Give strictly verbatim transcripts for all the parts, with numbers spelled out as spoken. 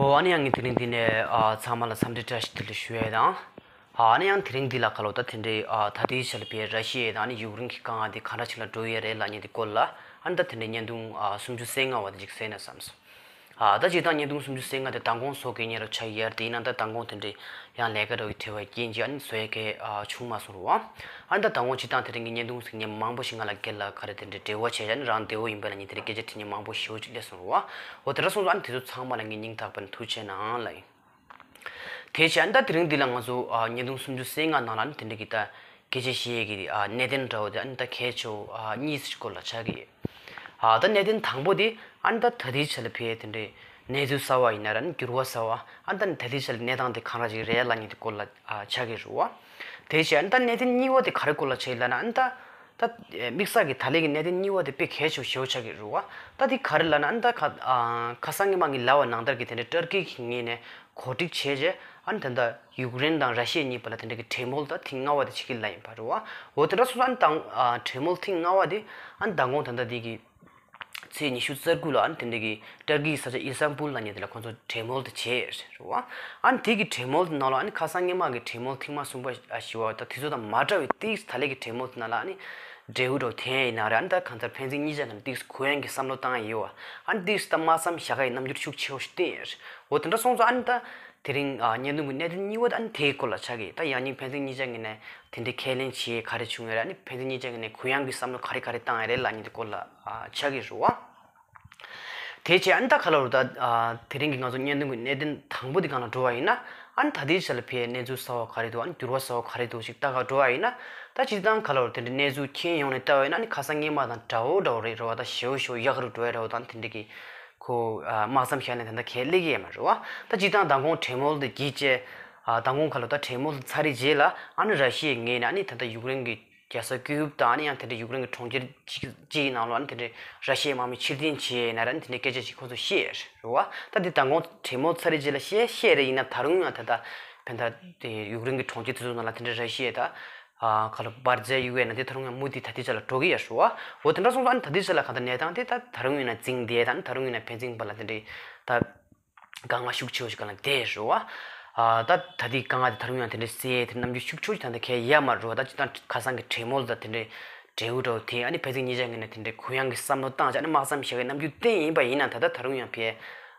ཨོ་ཨ་ནི་ཡང་ངས་དེ་རིང་འདི་ནས་ཨ་ཚང་མ་ལ་འཚམས་འདྲི་བཀྲ་ཤིས་བདེ་ལེགས་ཞུ་ཡས་དང་། ཨ་ནི་ཡང་དེ་རིང་འདི་ལ་ཁ་ལོ་ད་དེ་འདྲའི་ཨ་ད་ལྟའི་ཆ་ལ་བའི་ར་ཤི་ཡ་དང་ཨ་ནི་ཡུཀ་རེན་གྱི་དཀའ་ངལ་འདི་ག་འདྲ་ཞིག་ལ་འགྲོ་ཡས་རེད་ལབ་མཁན་འདི་སྐོར་ལ་ཨ་ནི་ད་དེ་འདྲའི་བརྙན་ཐུང་ཨ་སུམ་ཅུ་སོ་ལྔ་བ་དེ་ཅིག་གསན་ན་བསམས་སོང་། ཨ་ད་སྤྱིར་བཏང་བརྙན་ཐུང་སུམ་ཅུ་སོ་ལྔ་དེ་མདང་དགོང་བཟོ་དགོས་མཁན་རུ་ཆགས་ཡོད་རེད། དེ་ཡིན་ན་ད་མདང་དགོང་དེ་འདྲའི་ཡང་ལས་ཀ་འདྲ་བོའི་བྲེལ་བའི་རྐྱེན་གྱིས་ཨ་ནི་བཟོ་ཡས་གལ་ཨ་བྱུང་མ་སོང་རུ་བ། ཨ་ནི་ད་མདང་དགོང་སྤྱིར་བཏང་དེ་རིང་གི་བརྙན་ཐུང་ཟེར་མཁན་མང་པོ་ཞིག་ང་ལ་སྒེར་ལ་ག་རེ་དེ་འདྲའི་འབྲེལ་བ་བྱས་ཨ་ནི་རང་བདེ་བོ་ཡིན་པ་ལ་ངས་དེ་འདྲའི་སྐད་ཆ་དྲི་མཁན་མང་པོ་ཞེ་པོ་ཅིག་སླེབས་སོང་རུ་བ། འོ་དེ་འདྲ་སོང་ཙང་ཨ་ནི་དེ་ཚོ་ཚང་མ་ལ་ངས་སྙིང་ཐག་པ་ནས་ཐུགས་རྗེ་གནང་ལབ་ཡིན། དེ་བྱས་ཨ་ནི་ད་དེ་རིང་འདི་ལ་ང་ཚོ་ཨ་བརྙན་ཐུང་སུམ་ཅུ་སོ་ལྔ་ནང་ལ་ཨ་ནི་དེ་འདྲ་གི་ད་སྐད་ཆ་བཤད་ཡས་ཀྱི་ཨ་གནད་དོན་འདྲ་བོ་དེ་ཨ་ནི་ད་གལ་ཆེ་བོ་ཨ་གཉིས་ཀྱི་སྐོར་ལ་ཆགས་ཀྱི་ཡོད། ཨ་ད་གནད་དོན་དང་པོ་དེ་ཨ་ནི་ད་ད་ལྟའི་ཆ་ལ་ཕེ་དེ་འདྲའི་གནས་ཚུལ་གསར་བ་ཡིན་ན་ར་ཨ་ནི་འགྱུར་བ་གསར་བ་ཨ་ནི་ད་ད་ལྟའི་ཆ་ལ་གནས་སྟངས་དེ་གང་འདྲ་ཅིག་རེད་ལབ་མཁན་དེ་སྐོར་ལ་ཨ་ཆགས་ཀྱི་རེད་བ། དེ་བྱས་ཨ་ནི་ད་གནད་དོན་གཉིས་པ་དེ་ག་རེ་སྐོར་ལ་ཆགས་ཡིན་ལབ་ན་ཨ་ནི་ད། ད་དམིགས་བསལ་གྱི་ད་ལན་གྱི་གནད་དོན་གཉིས་པ་དེ་དཔེ་གལ་ཆེ་བོ་ཞེ་པོ་ཆགས་ཀྱི་རེད་བ། ད་དེ་ག་རེ་ལབ་ན་ཨ་ནི་ད་ཁ་ཨ་ཁ་སང་ཉི་མ་ངས་ལབ་པ་ནང་ལྟར་གྱི་དེ་འདྲའི་ཏར་ཀི་གི་ངོས་ནས་གོ་སྒྲིག་བྱས་རྗེས་ཨ་ནི་ད་ལྟ་ཡུཀ་རེན་དང་ར་ཤི་ཡ་གཉིས་བར་ལ་དེ་འདྲ་གི་གྲོས་མོལ་ད་ཐེངས་ལྔ་པ་དེ་བྱེད་ཀྱི་ལབ་ཡིན་པ་རེད་བ། འོ་དེ་འདྲ་སོང་ཙང་ཨ་ནི་ད་ཨ་གྲོས་མོལ་ཐེངས་ལྔ་པ་དེ་ཨ་ནི་མདང་དགོང་ད་ལྟ་དེ་གི་ཚེས་ཉི་ཤུ་རྩ་དགུ་ལ་ཨ་ནི་དེ་འདྲ་གི་ཏར་ཀི་ས་ཆ་ཨི་སྟན་བུལ་ལབ་མཁན་དེ་ལ་ཁོང་ཚོ་གྲོས་མོལ་དེ་བྱས་རེད་བ། ཨ་ནི་དེ་གི་གྲོས་མོལ་དེ་ནང་ལ་ཨ་ནི་ཁ་སང་སྔོན་མ་གི་གྲོས་མོལ་ཐེངས་མ་གསུམ་པ་ཨ་ཞུ་བ་ད་དེ་ཚོ་དང་མ་འདྲ་བའི་ཏིག་ད་ལན་གི་གྲོས་མོལ་དེ་ནང་ལ་ཨ་ནི་འབྲས་བུ་འདྲ་བོ་ཐོན་ཡིན་ན་རེད། ཨ་ནི་ད་གང་ལྟར་ཕན་ཚུན་གཉིས་ཆ་གི་ནས་ཏིག་གུ་ཡངས་ཀྱི་བསམ་བློ་བཏང་ཡོད་བ། ཨ་ནི་ཏིག་ད་སྨྲ་བསམ་བཞག་ཡ་ཡི་རྣམ་འགྱུར་ཤུགས་ཆེ་བོ་ཞིག་བསྟན་ཡོད་རེད། འོ་དེ་འདྲ་སོང་ཙང་ཨ་ནི་ད་དེ་རིང་ཨ་བརྙན་ཐུང་གི་གནད་དོན་གཉིས་པ་དེ་ཨ་ནི་དེའི་སྐོར་ལ་ཆགས་ཀྱི་ཡོད། ད་ཡང་སྙིང་ཕན་ཚུན་གཉིས་ཆ་གི་ནས་དེ་འདྲའི་ཁས་ལེན་བྱས་ག་རེ་བྱུང་ཡོད་རེད། ཨ་ནི་ཕན་ཚུན་གཉིས་ཆ་གི་ནས་གུ་ཡངས་ཀྱི་བསམ་བློ་ག་རེ་ག་རེ་བཏང་ཡོད་རེད་ལབ་མཁན་དེ་སྐོར་ལ་ཨ་ཆགས་ཀྱི་རེད་བ། དེ་བྱས་ཨ་ནི་ད་ག་ལ་རུ་ད་ཨ་དེ་རིང་གི་ང་ཚོ་བརྙན་ཐུང་གི་གནད་དོན་དང་པོ་དེ་སྒང་ལ་འགྲོ་བ་ཡིན་ན་ཨ་ནི་ད་ལྟའི་ཆ་ལ་ཕེ་གནས་ཚུལ་གསར་བ་ག་རེ་འདུག་ཨ་ནི་འགྱུར་བ་གསར་བ་ག་རེ་འདུག་ཅིག་ལྟ་ག་འགྲོ་བ་ཡིན་ན་ད་སྤྱིར་བཏང་ག་ལ་རུ་དེ་འདྲའི་གནས་ཚུལ་མཁྱེན་ཡོངས་ནས་ལྟ་བ་ཡིན་ན་ཨ་ནི་ཁ་སང་སྔོན་མ་དང་འདྲ་བོ་འདྲ་བོ་རེད་རེད་བ། ད་ཞེ་པོ་ཞེ་པོ་ཡག་རུ་འགྲོ་ཡ་རེད་བ། ད་ཨ་ནི་དེ་འདྲ་གི་ཁོ་ཨ་དམག་མཚམས་བཞག་ནས་ད་ལྟ་གས་སླེབས་ཀྱི་ཡོད་མ་རེད་བ། ད་སྤྱིར་བཏང་མདང་དགོང་གྲོས་མོལ་དེ་བརྒྱུད་བྱས་ཨ་མདང་དགོང་ག་ལ་ད་གྲོས་མོལ་ཚར་རེ་རྗེས་ལ་ཨ་ནི་ར་ཤི་ཡའི་ངོས་ནས་ཨ་ནི་ད་ལྟ་ཡུཀ་རེན་གྱི་རྒྱལ་ས་ཀིའུབ་དང་ཨ་ནི་ཡང་དེ་འདྲ་ཡུཀ་རེན་གྱི་གྲོང་ཁྱེར་གཅིག་གཅིག་ནང་ལོགས་ཨ་ནི་དེ་འདྲའི་ར་ཤི་ཡའི་དམག་མི་ཕྱིར་འཐེན་བྱས་ཡིན་ན་ར་ཨ་ནི་དེ་འདྲའི་སྐད་ཆ་ཞིག་ཁོ་ཚོ་བཤད་རེད་བ། ད་འདི་མདང་དགོང་གྲོས་མོལ་ཚར་རེ་རྗེས་ལ་བཤད་བཤད་རེད། ཡིན་ན་ད་རུང་ཡང་ད་ལྟ་ཕན་ད་དེ་ཡུཀ་རེན་གྱི་གྲོང་ཁྱེར་དེ་ཚོ་ནང་ལ་དེ་འདྲའི་ར་ཤི་ཡའི་ད་ཨ་ག་ལ་འབར་རྫས་ཡོད་པས་ན་དེ་ད་རུང་ཡང་མུ་མཐུད་ད་ལྟའི་ཆ་ལ་འགྲོ་གི་ཡོད་རེད་བ། འོ་དེ་འདྲ་སོང་ཙང་ཨ་ནི་ད་ལྟའི་ཆ་ལ་གང་ལྟར་གནས་སྟངས་དེ་ད་ད་རུང་ཡིན་ན་འཛིང་བསྡད་ད་ཨ་ནི་ད་རུང་ཡིན་ན་ཕན་ཚུན་བར་ལ་དེ་འདྲའི་ད། དཀའ་ངལ་ཤུགས་ཆེ་བོ་ཞིག་སྒང་ལ་བསྡད་རེད་བ། ཨ་ད་ད་ལྟའི་དཀའ་ངལ་དེ་ད་རུང་ཡང་དེ་འདྲའི་སེལ་ཡས་དེ་རྣམ་འགྱུར་ཤུགས་ཆེ་བོ་ཞིག་ད་ལྟ་གས་ཡོད་མ་རེད་བ། ད་སྤྱིར་བཏང་ཁ་སང་གི་གྲོས་མོལ་དང་དེ་འདྲའི་འབྲས་བུ་འདྲ་བོ་དེ་ཨ་ནི་ཕན་ཚུན་གཉིས་ཆ་ངོས་ནས་དེ་འདྲའི་གུ་ཡངས་ཀྱི་བསམ་བློ་བཏང་བྱས་ཨ་ནི་དམག་མཚམས་བཞག་ཡས་རྣམ་འགྱུར་བསྟན་ཡིན་པ་ཡིན་ན་ད་ལྟ་ད་རུང་ཡང་ཕེ་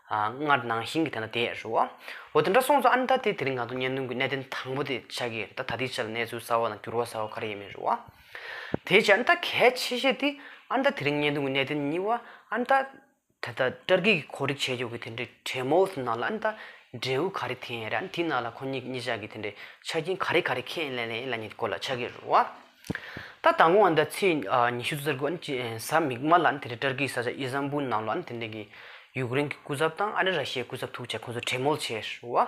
ཨ་སྔར་ནང་བཞིན་གྱི་ད་ལྟ་བསྡད་རེད་བ། འོ་དེ་འདྲ་སོང་ཙང་ཨ་ནི་ད་དེ་དེ་རིང་ང་ཚོ་བརྙན་ཐུང་གི་གནད་དོན་དང་པོ་དེ་ཆགས་ཀྱི་རེད། ད་ད་ལྟའི་ཆ་ལ་གནས་ཚུལ་གསར་བ་དང་འགྱུར་བ་གསར་བ་ག་རེ་ཡོད་མེད་རེད་བ། དེ་བྱས་ཨ་ནི་ད་གལ་ཆེ་ཤོས་དེ་ཨ་ནི་ད་དེ་རིང་བརྙན་ཐུང་གི་གནད་དོན་གཉིས་པ་ཨ་ནི་ད། ད་ལྟ་ཏར་ཀི་གིས་གོ་སྒྲིག་བྱས་ཡོད་ཀྱི་དེ་འདྲའི་གྲོས་མོལ་དེ་ནང་ལ་ཨ་ནི་ད་འབྲས་བུ་ག་རེ་ཐོན་ཡོད་རེད། ཨ་ནི་དེ་ནང་ལ་ཁོ་གཉིས་གཉིས་ཆ་གི་དེ་འདྲའི་ཆ་རྐྱེན་ག་རེ་ག་རེ་ཁས་ལེན་ལེན་ལབ་མཁན་སྐོར་ལ་ཆགས་ཀྱི་རེད་བ། ད་མདང་དགོང་ཨ་ནི་ད་ཚེས་ཨ་ཉི་ཤུ་རྩ་དགུ་ཨ་ནི་ཅི་གཟའ་མིག་དམར་ལ་ཨ་ནི་དེ་འདྲའི་ཏར་ཀི་ས་ཆ་ཨི་སྟན་བུལ་ནང་ལ་ཨ་ནི་དེ་འདྲའི་གི་ཡུཀ་རེན་གྱི་སྐུ་ཚབ་དང་ཨ་ནི་ར་ཤི་ཡའི་སྐུ་ཚབ་ཐུག་བྱས་ཁོང་ཚོ་གྲོས་མོལ་བྱས་རེད་བ།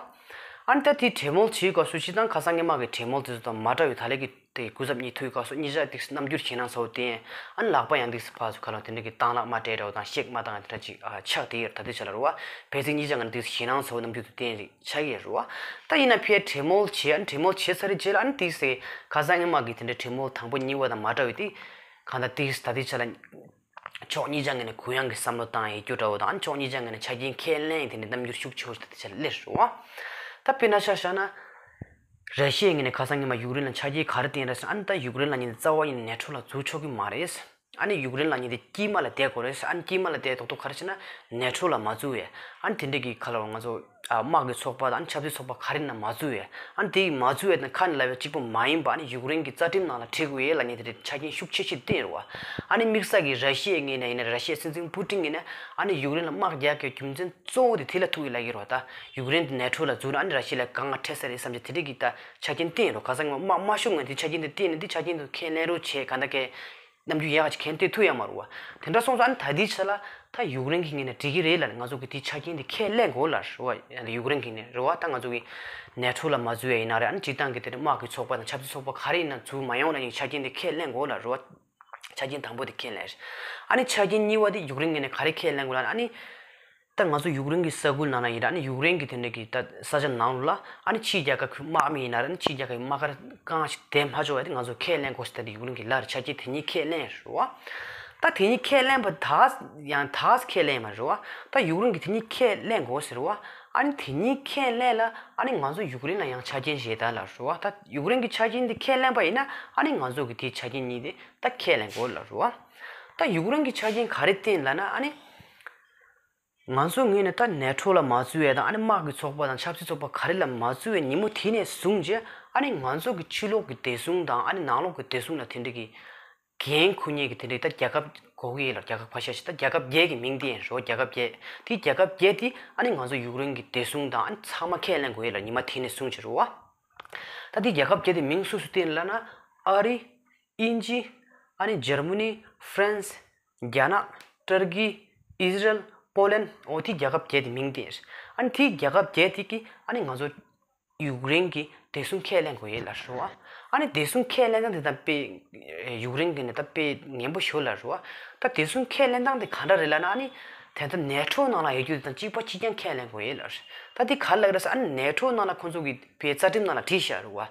ཨ་ནི་ད་དེའི་གྲོས་མོལ་བྱེད་སྐབས་སུ་སྤྱིར་བཏང་ཁ་སང་སྔོན་མ་གི་གྲོས་མོལ་དེ་ཚོ་དང་མ་འདྲ་བའི་ད་ལན་གྱི་དེ་སྐུ་ཚབ་གཉིས་ཐུག་སྐབས་སུ་གཉིས་ཆ་དེ་རྣམ་འགྱུར་ཞེད་སྣང་ཚ་བོ་བསྟན། ཨ་ནི་ལག་པ་ཡང་དེ་ཕར་ཚུར་ཁ་ལོ་དེ་འདྲ་གི་གཏང་ལག་མ་སྤྲད་འདྲ་བོ་དང་གཤེགས་མ་བཏང་དེ་འདྲ་ཅིག་ཨ་ཆགས་དེ་ཡོད། ད་དེ་ཆ་ལ་རེད་བ། ཕལ་ཆེར་གཉིས་ཆ་ང་དེ་ཞེད་སྣང་ཚ་བོ་རྣམ་འགྱུར་དུ་བསྟན་ཅིག་ཆགས་ཀྱི་ཡོད་རེད་བ། ད་ཡིན་ན་ཕར་གྲོས་མོལ་བྱས། ཨ་ནི་གྲོས་མོལ་བྱས་ཚར་རེད་རྗེས་ལ་ཨ་ནི་དེ་སེ་ཁ་སང་སྔོན་མ་གི་དེ་འདྲ་གྲོས་མོལ་དང་པོ་གཉིས་པ་དང་མ་འདྲ་བའི་དེ་གང་ལྟར་དེ་ད་དེ་ཆ་ལ་ཕྱོགས་གཉིས་ཆ་ངོས་ནས་གུ་ཡངས་ཀྱི་བསམ་བློ་བཏང་ཡོད་རྒྱུ་འདྲ་བོ་དང་ཨ་ནི་ཕྱོགས་གཉིས་ཆ་ངོས་ནས་ཆ་རྐྱེན་ཁས་ལེན་དེ་འདྲ་རྣམ་འགྱུར་ཤུགས་ཆེ་བོ་ཞིག་ད་དེ་ཆ་ལ་སླེབས་རེད་བ། ད་དཔེར་ན་ཆ་བཞག་ན། ར་ཤི་ཡའི་ངོས་ནས་ཁ་སང་སྔོན་མ་ཡུཀ་རེན་ལ་ཆ་རྐྱེན་ག་རེ་བསྟན་རེད་ཟེར་ན། ཨ་ནི་ད་ཡུཀ་རེན་ལབ་མཁན་དེ་རྩ་བ་ཉིད་ནས་ནེ་ཊོ་ལ་འཛུལ་ཆོག་གི་མ་རེད། ཨ་ནི་ཡུཀ་རེན་ལབ་མཁན་དེ་དཀྱིལ་མ་ལ་བསྡད་དགོས་རེད། ཨ་ནི་དཀྱིལ་མ་ལ་བསྡད་ཏོག་ཏོག་ག་རེ་བྱས་ན་ནེ་ཊོ་ལ་མ་འཛུལ་བས། ཨ་ནི་དེ་འདྲ་གི་ཁ་ལ་ང་ཚོ་ཨ་དམག་གི་ཚོགས་པ་དང་ཨ་ནི་ཆབ་སྲིད་ཚོགས་པ་ག་རེ་ན་མ་འཛུལ་བས། ཨ་ནི་དེ་མ་འཛུལ་བས་ན་ཁ་ནས་ལབ་ཡས་གཅིག་པོ་མ་ཡིན་པ་ཨ་ནི་ཡུཀ་རེན་གྱི་རྩ་ཁྲིམས་ནང་ལ་བྲིས་དགོས་ཡས་ལབ་མཁན་དེ་འདྲའི་ཆ་རྐྱེན་ཤུགས་ཆེ་ཤོས་བསྟན་རེད་བ། ཨ་ནི་དམིགས་བསལ་གྱི་ར་ཤི་ཡའི་ངོས་ནས་ཡིན་ན་ར་ཤི་ཡའི་སྲིད་འཛིན་པུ་ཏིན་ངོས་ནས་ཨ་ནི་ཡུཀ་རེན་ལ་དམག་རྒྱག་གི་རྒྱུ་མཚན་གཙོ་བོ་དེ་དེ་ལ་ཐུག་ཡོད་ལབ་ཀྱི་རེད་བ། ད་ཡུཀ་རེན་དེ་ནེ་ཊོ་ལ་འཛུལ་ན་ཨ་ནི་ར་ཤི་ཡ་ལ་དཀའ་ངལ་འཕྲད་ས་རེད་བསམ་བྱས་དེ་འདྲ་གི་ད་ཆ་རྐྱེན་བསྟན་ཡོད་རེད། ཁ་སང་ངོ་མ་མ་ཤོང་ངས་དེ་ཆ་རྐྱེན་དེ་བསྟན་ནས་དེ་ཆ་རྐྱེན་དེ་ཁས་ལེན་རོགས་བྱས་ག་འདྲ་གས་རྣམ་འགྱུར་ཡག་ག་ཅིག་གན་དེ་ཐུག་ཡོད་མ་རེད་བ། དེ་འདྲ་སོང་ཙང་ཨ་ནི་ད་དེའི་ཆ་ལ་ད་ཡུཀ་རེན་གྱི་ངོས་ནས་འགྲིག་གི་རེད་ལབ་ནས་ང་ཚོ་གི་དེ་ཆ་རྐྱེན་དེ་ཁས་ལེན་དགོས་ལབ་རེད་བ། ཡུཀ་རེན་གྱི་ངོས་ནས་རེད་བ། ད་ང་ཚོ་གི་ནེ་ཊོ་ལ་མ་འཛུལ་ཡ་ཡིན་ན་རེད། ཨ་ནི་སྤྱིར་བཏང་གི་དེ་འདྲ་དམག་གི་ཚོགས་པ་དང་ཆབ་སྲིད་ཚོགས་པ་ག་རེ་ཡིན་ན་འཛུལ་མ་ཡོང་ལབ་ནས་ཆ་རྐྱེན་དེ་ཁས་ལེན་དགོས་ལབ་རེད་བ། ཆ་རྐྱེན་དང་པོ་དེ་ཁས་ལེན་རེད། ཨ་ནི་ཆ་རྐྱེན་གཉིས་པ་དེ་ཡུཀ་རེན་ངོས་ནས་ག་རེ་ཁས་ལེན་དགོས་ལབ་ན། ཨ་ནི་ད་ང་ཚོ་ཡུཀ་རེན་གྱི་ས་ཁུལ་ནང་ན་ཡིན་ར། ཨ་ནི་ཡུཀ་རེན་གྱི་དེ་འདྲ་གི་ད་ས་ཆ་ནང་ལ་ཨ་ནི་ཕྱིའི་རྒྱལ་ཁབ་ཀྱི་དམག་མི་ཡིན་ན་ར། ཨ་ནི་ཕྱིའི་རྒྱལ་ཁབ་ཀྱི་དམག་སྒར་གང་ཞིག་བསྡད་མ་ཆོག་ཡ་དེ་ང་ཚོ་ཁས་ལེན་དགོས་ཟེར་ད་དེ་ཡུཀ་རེན་གྱི་ལར་ཆ་རྐྱེན་དེ་གཉིས་ཁས་ལེན་རེད་བ། ད་དེ་གཉིས་ཁས་ལེན་པ་ད་ཡང་ད་ཁས་ལེན་མ་རེད་བ། ད་ཡུཀ་རེན་གྱི་དེ་གཉིས་ཁས་ལེན་དགོས་ཟེར་བ། ཨ་ནི་དེ་གཉིས་ཁས་ལེན་ལ་ཨ་ནི་ང་ཚོ་ཡུཀ་རེན་ལ་ཡང་ཆ་རྐྱེན་བཞེས་དང་ལབ་རེད་བ། ད་ཡུཀ་རེན་གྱི་ཆ་རྐྱེན་དེ་ཁས་ལེན་པ་ཡིན་ན་ཨ་ནི་ང་ཚོ་གི་དེའི་ཆ་རྐྱེན་གཉིས་དེ་ད་ཁས་ལེན་དགོས་ལབ་རེད་བ། ད་ཡུཀ་རེན་གྱི་ཆ་རྐྱེན་ག་རེ་བསྟན་ལབ་ན་ཨ་ནི། ང་ཚོ་ངོས་ནས་ད་ནེ་ཊོ་ལ་མ་བཙུགས་ཡས་དང་ཨ་ནི་དམག་གི་ཚོགས་པ་དང་ཆབ་སྲིད་ཚོགས་པ་ག་རེ་ལ་མ་བཙུགས་ཡས་ཉིན་མོ་དེ་ནས་བཟུང་རྗེས་ཨ་ནི་ང་ཚོ་གི་ཕྱི་ལོགས་ཀྱི་བདེ་སྲུང་དང་ཨ་ནི་ནང་ལོགས་ཀྱི་བདེ་སྲུང་ལ་དེ་འདྲ་གི་འགན་འཁུར་མཁན་གྱི་དེ་འདྲ་ད་རྒྱལ་ཁབ་དགོས་ཀྱི་ཡོད་ལ། རྒྱལ་ཁབ་ཁ་ཤས་ཤིག་ད་རྒྱལ་ཁབ་བརྒྱད་ཀྱི་མིང་དེ་ཡིན་རོ། རྒྱལ་ཁབ་བརྒྱད་དེ་རྒྱལ་ཁབ་བརྒྱད་དེ་ཨ་ནི་ང་ཚོ་ཡུཀ་རེན་གྱི་བདེ་སྲུང་དང་ཨ་ནི་ཚང་མ་ཁས་ལེན་དགོས་ཡོད་ལ། ཉི་མ་དེ་ནས་བཟུང་བྱས་རོ་བ། ད་དེ་རྒྱལ་ཁབ་བརྒྱད་དེ་མིང་སུ་སུ་བསྟན་ལབ་ན་ཨ་རི། དབྱིན་ཇི། ཨ་ནི་འཇར་མ་ནི། ཧྥ་རན་སི། རྒྱ་ནག་ཏུར་ཀི། ཨི་ཟི་རལ། པོ་ལན། འོ་དེ་རྒྱལ་ཁབ་བརྒྱད་དེ་མིང་དེ། ཨ་ནི་དེ་རྒྱལ་ཁབ་བརྒྱད་དེ་གི་ཨ་ནི་ང་ཚོ་ཡུཀ་རེན་གྱི་བདེ་སྲུང་ཁས་ལེན་དགོས་ཡོད་ལབ་རེད་བ། ཨ་ནི་བདེ་སྲུང་ཁས་ལེན་སྟངས་དེ་ད་དཔེ་ཡུཀ་རེན་གྱི་ནི་ད་དཔེ་ངན་པོ་ཞིག་ལབ་རེད་བ། ད་བདེ་སྲུང་ཁས་ལེན་སྟངས་དེ་ག་འདྲ་རེད་ལབ་ན་ཨ་ནི་དེ་ད་ནེ་ཊོ་ནང་ལ་ཡོད་རྒྱུ་དེ་དང་གཅིག་པ་གཅིག་རྐྱང་ཁས་ལེན་དགོས་ཡོད་ལབ་རེད། ད་དེ་ག་རེ་ལབ་རེད་ཟེར་ཨ་ནི་ནེ་ཊོ་ནང་ལ་ཁོང་ཚོ་གི་དཔེ་རྩ་ཁྲིམས་ནང་ལ་བྲིས་བཞག་རེད་བ།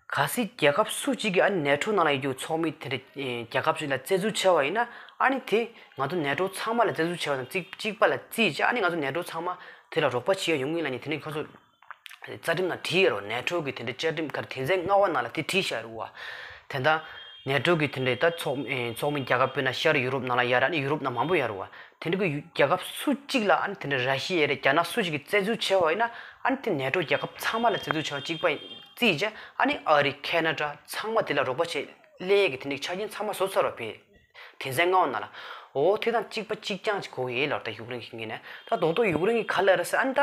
གལ་སྲིད་རྒྱལ་ཁབ་སུ་གཅིག་གིས་ཨ་ནི་ནེ་ཊོ་ནང་ལ་ཡོད་རྒྱུ་ཚོགས་མི་དེ་འདྲ་རྒྱལ་ཁབ་ཅིག་ལ་བཙན་འཛུལ་བྱས་པ་ཡིན་ན་ཨ་ནི་དེ་ང་ཚོ་ནེ་ཊོ་ཚང་མ་ལ་བཙན་འཛུལ་བྱས་པ་དང་གཅིག་གཅིག་པ་ལ་བརྩིས་བྱས་ཨ་ནི་ང་ཚོ་ནེ་ཊོ་ཚང་མ་དེ་ལ་རོགས་པ་བྱེད་ཡ་ཡོང་གི་ཡིན་ལབ་ནས་དེ་འདྲ་ཁོ་ཚོ་རྩ་ཁྲིམས་ནང་བྲིས་ཡོད་རེད་བ། ནེ་ཊོ་གི་དེ་འདྲ་བཅའ་ཁྲིམས་ག་རེ་དོན་ཚན་ལྔ་པ་ནང་ལ་དེ་བྲིས་བཞག་རེད་བ། དེ་འདྲ་ནེ་ཊོ་གི་དེ་འདྲ་ད་ཚོགས་ཚོགས་མི་རྒྱལ་ཁབ་དཔེར་ན་ཤར་ཡུ་རོབ་ནང་ལ་ཡོད་རེད། ཨ་ནི་ཡུ་རོབ་ནང་མང་པོ་ཡོད་རེད་བ། དེ་འདྲ་གི་ཡུ་རྒྱལ་ཁབ་སུ་གཅིག་ལ་ཨ་ནི་དེ་འདྲ་ར་ཤི་ཡ་རེད། རྒྱ་ནག་སུ་གཅིག་གིས་བཙན་འཛུལ་བྱས་པ་ཡིན་ན་ཨ་ནི་དེ་ནེ་ཊོ་རྒྱལ་ཁབ་ཚང་མ་ལ་བཙན་འཛུལ་བྱས་པ་གཅིག་པ་བརྩིས་བྱས་ཨ་ནི་ཨ་རི། ཁེ་ན་ཌ། ཚང་མ་དེ་ལ་རོགས་པ་བྱེད་སླེབས་ཡས་ཀྱི་དེ་འདྲའི་ཆ་རྐྱེན་ཚང་མ་བཟོ་ཚར་བ་བས། དོན་ཚན་ལྔ་པ་ནང་ལ། འོ་དེ་དང་གཅིག་པ་གཅིག་རྐྱང་ཅིག་དགོས་ཡས་ལབ་རེད། ད་ཡུཀ་རེན་གྱི་ངོས་ནས་ད་རྡོག་རྡོག་ཡུཀ་རེན་གྱིས་ག་རེ་ལབ་རེད་ཟེར་ཨ་ནི་ད།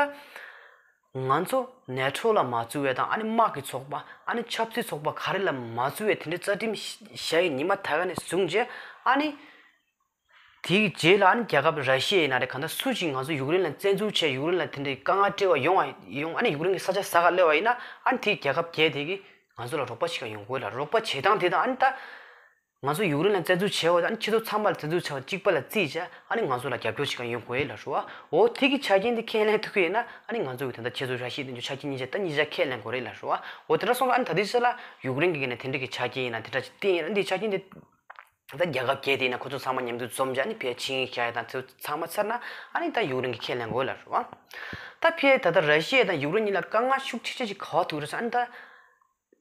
ང་ཚོ་ནེ་ཊོ་ལ་མ་བཙུགས་ཡས་དང་ཨ་ནི་དམག་གི་ཚོགས་པ་ཨ་ནི་ཆབ་སྲིད་ཚོགས་པ་ག་རེ་ལ་མ་བཙུགས་ཡས་དེ་འདྲའི་རྩ་ཁྲིམས་བཞག་ཡས་ཉི་མ་ད་ག་ནས་བཟུང་རྗེས་ཨ་ནི། དེའི་རྗེས་ལ་ཨ་ནི་རྒྱལ་ཁབ་ར་ཤི་ཡ་ཡིན་ན་རེད། གང་ལྟར་སུ་ཞིག་ང་ཚོ་ཡུཀ་རེན་ལ་བཙན་འཛུལ་བྱས་ཡུཀ་རེན་ལ་དེ་འདྲའི་དཀའ་ངལ་སྤྲད་པ་ཡོང་བ་ཡོང་ཨ་ནི་ཡུཀ་རེན་གྱི་ས་ཆ་ཟ་ག་སླེབས་པ་ཡིན་ན་ཨ་ནི་དེའི་རྒྱལ་ཁབ་བརྒྱད་དེ་གིས་ང་ཚོ་ལ་རོགས་པ་བྱེད་ག་ཡོང་དགོས་ལ། རོགས་པ་བྱེད་སྟངས་དེ་དང་ཨ་ནི་ད་ང་ཚོ་ཡུཀ་རེན་ལ་བཙན་འཛུལ་བྱས་པ་དང་ཨ་ནི་ཁྱེད་ཚོ་ཚང་མ་ལ་བཙན་འཛུལ་བྱས་པ་གཅིག་པ་ལ་བརྩིས་བྱས་ཨ་ནི་ང་ཚོ་ལ་རྒྱབ་སྐྱོར་བྱེད་ག་ཡོང་དགོས་ལ་རེད་བ། འོ་དེ་གི་ཆ་རྐྱེན་དེ་ཁས་ལེན་ཐུབ་ཀྱི་ཡིན་ན་ཨ་ནི་ང་ཚོ་གི་དེ་འདྲ་ཁྱེད་ཚོ་ར་ཤི་ཡ་དེ་ཚོ་ཆ་རྐྱེན་གཉིས་ཆ་ད་གཉིས་ཆ་ཁས་ལེན་དགོས་རེད་ལ་རེད་བ། འོ་དེ་འདྲ་སོང་ཙང་ཨ་ནི་ད་ལྟའི་ཆ་ལ་ཡུཀ་རེན་གྱི་ངོས་ནས་དེ་འདྲ་གི་ཆ་རྐྱེན་ཡིན་ན་དེ་འདྲ་ཅིག་བསྟན་ཡིན་ན་འདི་ཆ་རྐྱེན་དེ། ད་རྒྱལ་ཁབ་བརྒྱད་དེ་ཡིན་ན་ཁོ་ཚོ་ཚང་མ་མཉམ་དུ་འཛོམས་བྱས་ནི་ཕར་ཆིངས་ཡིག་བཞག་ཡ་དང་དེ་ཚོ་ཚང་མ་ཚར་ན་ཨ་ནི་ད་ཡུཀ་རེན་གྱིས་ཁས་ལེན་དགོས་ལབ་རེད་བ། ད་ཕར་ད་ལྟ་ར་ཤི་ཡ་དང་ཡུཀ་རེན་གཉིས་ལ་དཀའ་ངལ་ཤུགས་ཆེ་ཤོས་ཅིག་ག་པར་ཐུག་རེད་ཟེར་ཨ་ནི་ད་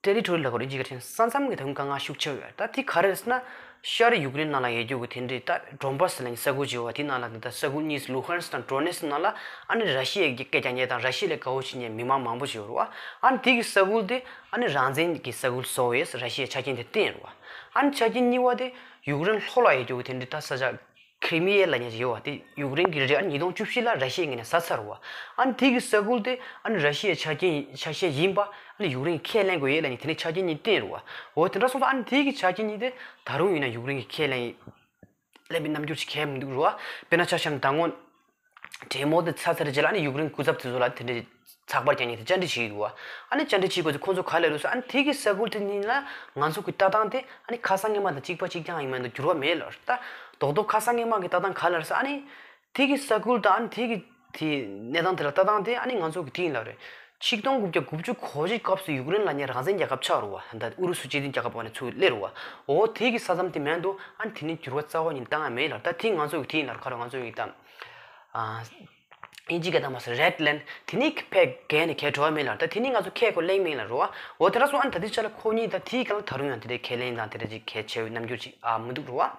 ཊེ་རི་ཊོ་རི་ལབ་དགོས་རེད། ཅིག་ག་ཅིག་ས་མཚམས་ཀྱི་ད་དུང་དཀའ་ངལ་ཤུགས་ཆེ་བ་ཡོད། ད་དེ་ག་རེ་རེད་ཟེར་ན་ཤར་ཡུཀ་རེན་ནང་ལ་ཡོད་རྒྱུ་གི་དེ་འདྲའི་ད་ཌོན་བྷ་སི་ལབ་མཁན་ས་ཁུལ་ཅིག་ཡོད་བ། དེ་ནང་ལ་ད་ས་ཁུལ་གཉིས་ལུ་ཧན་སི་དང་ཌོ་ནེ་སི་ནང་ལ་ཨ་ནི་ར་ཤི་ཡའི་སྐད་རྒྱག་མཁན་དང་ར་ཤི་ཡ་ལ་དགའ་པོ་བྱེད་མཁན་མི་མང་མང་པོ་ཅིག་ཡོད་རེད་བ། ཨ་ནི་དེ་གི་ས་ཁུལ་དེ་ཨ་ནི་རང་བཙན་གྱི་ས་ཁུལ་བཟོ་བའི་ར་ཤི་ཡའི་ཆ་རྐྱེན་དེ་བསྟན་ཡོད་རེད་བ། ཨ་ནི་ཆ་རྐྱེན་གཉིས་པ་དེ་ཡུཀ་རེན་ལྷོ་ལ་ཡོད་རྒྱུ་གི་དེ་འདྲའི་ད་ས་ཆ་ཁི་རི་མི་ཡ་ལབ་མཁན་ཅིག་ཡོད་བ། དེ་ཡུཀ་རེན་གྱི་རེད། ཨ་ནི་ཉིས་སྟོང་བཅུ་བཞི་ལ་ར་ཤི་ཡའི་ངོས་ནས་ཟ་ཚར་བ། ཨ་ནི་དེ་གི་ས་ཁུལ་དེ་ཨ་ནི་ར་ཤི་ཡའི་ཆ་རྐྱེན་ཆ་ཤས་ཡིན་པ་ཨ་ནི་ཡུཀ་རེན་གྱིས་ཁས་ལེན་དགོས་ཡས་ལབ་མཁན་དེ་འདྲའི་ཆ་རྐྱེན་གཉིས་བསྟན་རེད་བ། འོ་དེ་འདྲ་སོང་ཙང་ཨ་ནི་དེ་གི་ཆ་རྐྱེན་གཉིས་དེ་ད་རུང་ཡིན་ན་ཡུཀ་རེན་གྱིས་ཁས་ལེན་ལེན་པའི་རྣམ་འགྱུར་ཅིག་གང་ཡང་མི་འདུག་རེད་བ། དཔེར་ན་ཆ་བཞག་ན་ད་སྔོན། གྲོས་མོལ་དེ་ཚར་ཚར་རྗེས་ལ་ཨ་ནི་ཡུཀ་རེན་སྐུ་ཚབ་དེ་ཚོ་ལ་དེ་འདྲའི་ཚགས་པར་རྒྱག་མཁན་དེ་བཅར་འདྲི་བྱེད་ཀྱི་འདུག་བ། ཨ་ནི་བཅར་འདྲི་བྱེད་དགོས་ཚེ་ཁོང་ཚོ་ག་རེ་ལབ་རེད་ཟེར་ཨ་ནི་དེ་གི་ས་ཁུལ་དེ་གཉིས་ལ་ང་ཚོ་གི་ལྟ་སྟངས་དེ་ཨ་ནི་ཁ་སང་སྔོན་མ་དང་གཅིག་པ་གཅིག་རྐྱང་ཡིན་མ་གཏོགས་འགྱུར་བ་མེད་ལབ་རེད། ད་རྡོག་རྡོག་ཁ་སང་སྔོན་མ་གི་ལྟ་སྟངས་ག་རེ་ལབ་རེད་ཟེར་ཨ་ནི་དེ་གི་ས་ཁུལ་དང་ཨ་ནི་དེ་གི་དེ་གནས་སྟངས་དེ་ལ་ལྟ་སྟངས་དེ་ཨ་ནི་ང་ཚོ་གི་དེ་ཡིན་ལབ་རེད། ཆིག་སྟོང་དགུ་བརྒྱ་དགུ་བཅུ་གོ་གཅིག་སྐབས་སུ་ཡུཀ་རེན་ལབ་མཁན་རང་བཙན་རྒྱལ་ཁབ་ཆགས་རེད་བ། ད་ཨུ་རུ་སུ་སྤྱི་མཐུན་རྒྱལ་ཁབ་འོག་ནས་ཚུར་སླེབས་རེད་བ། འོ་དེ་གི་ས་མཚམས་དེ་མེད་དུ་ཨ་ནི་དེ་ནི་འགྱུར་བ་རྩ་བ་ཉིད་བཏང་ཡ་མེད་ལབ། ད་དེ་ང་ཚོ་གི་དེ་ཡིན་ལབ་རེད། ཁ་རོག་ང་ཚོ་གི་ད། ཨ། དབྱིན་ཇི་སྐད་དང་མ་སོ་རེད་ལེན་དེ་ནི་ཕེ་གན་ནས་གས་བྲོ་བ་མེད་ལ། ད་དེ་ནི་ང་ཚོ་ཁས་ཁོ་ལེན་མིན་ལ་རོ་བ། འོ་དེ་འདྲ་སོང་ཨ་ནི་ད་དེ་ཆ་ལ་ཁོ་གཉིས་ད་དེའི་སྐབས་ལ་ད་རུང་ཡང་དེ་འདྲའི་ཁས་ལེན་དང་དེ་འདྲ་ཅིག་གས་བྱས་པའི་རྣམ་འགྱུར་ཅིག་ཨ་མི་འདུག་རོ་བ།